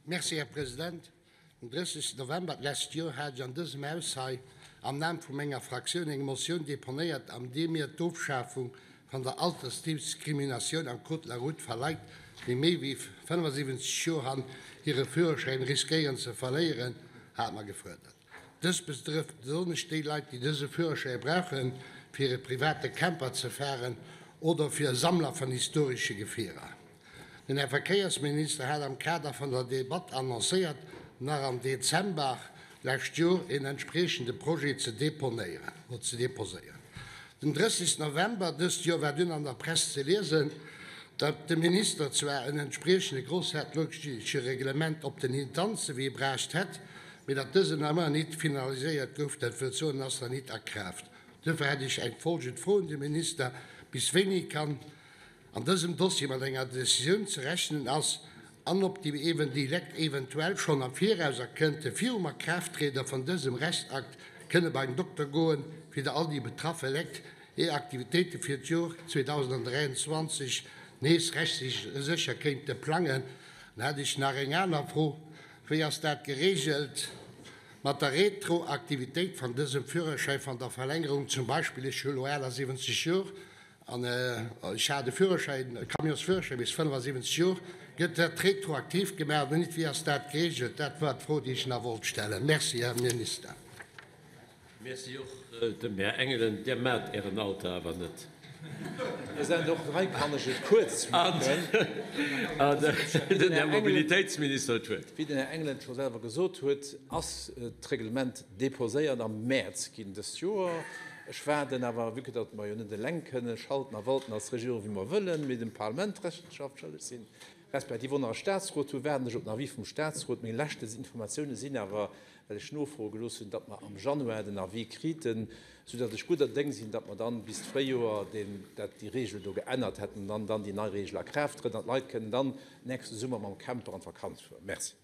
Merci, Här President. Den 30 November d'lescht Joer hat ech an dësem Haus hei am Naam vu menger Fraktioun eng Motioun deponéiert, an deem mir d'Ofschafung van der Altersdiskriminatioun am Code de la route va Leit, déi méi wéi 75 Joer han, hire Führerschäin riskéieren ze verléieren, hat mer gefuerdert. Dëst betrëfft besonnesch déi Leit, déi dëse Führerschäi brauchen, fir hire private Camper ze fahren oder fir Sammler van historesche Gefierer. Den Här Verkéiersminister hat am Kader vun der Debatt annoncéiert, nach am Dezember d'lescht Joer een entspriechende Projet ze deponéieren oder ze deposéieren. Den 30 November dëst Joer war dunn an der Press ze liesen, datt de Minister zwar en entspriechende grossherzogleche Reglement op den Instanzewee braacht hätt, mee datt dësen nach ëmmer nit finaliséiert gouf, dat wëllt soen, en ass nach nit a Kraaft. Duerfir hätt ech eng folgend Fro un de Minister, Bis wéini kann an dësem Dossier mat enger Decisioun ze rechnen ass an ob déi eben déi Lekt eventuell schonn am Viraus erkënnte virum Akraafttriede vun dësem Rechtsakt kënne beim Dokter goen, fir der all déi betraffe Lekt hir Aktivitéite fir d'Jor 2023 nees rechtssécher kéinte plangen. Dann hätt ech nach eng aner Fro, Wéi ass dat geregelt mat der Retroaktivitéit van dësem Führerschäi, van der Verlängerung zum Beispill? Ech hu lo 78 Jor, An ech hat e Führerschäin, e Camionsführerschäin bis 75 Jor. Gëtt dat retroaktiv gemaach oder net? Wéi ass dat geregelt? Dat war d'Fro, déi ech nach wollt stellen. Merci, Här Minister. Merci och dem Här Engelen. Dir maacht Ären Alter awer net. President, och hei kann ech et kuerz maachen. An den Här Mobilitéitsminister huet d'Wuert. Wéi den Här Engelen scho selwer gesot huet, ass d'Reglement deposéiert am Mäerz ginn dëst Joer. Ech waarden awer, vue que datt mer jo net eleng kënne schalten a walten als Regierung, wéi mer wëllen, mee dem Parlament Rechenschaft schëlleg sinn, respektiv och nach e Statsrot hunn, waarden ech op den Avis vum Statsrot. Meng leschte Informatioune sinn awer, well ech nofroe gelooss hunn, datt mer am Januar den Avis kriten, soudatt ech gudder Déng sinn, datt mer dann bis d'Fréijoer deen, dat déi Regel do geännert hätten an dann déi nei Regel a Kraaft trëtt an d'Leit kënnen dann nächste Summer mam Camper an d'Vakanz fueren. Merci.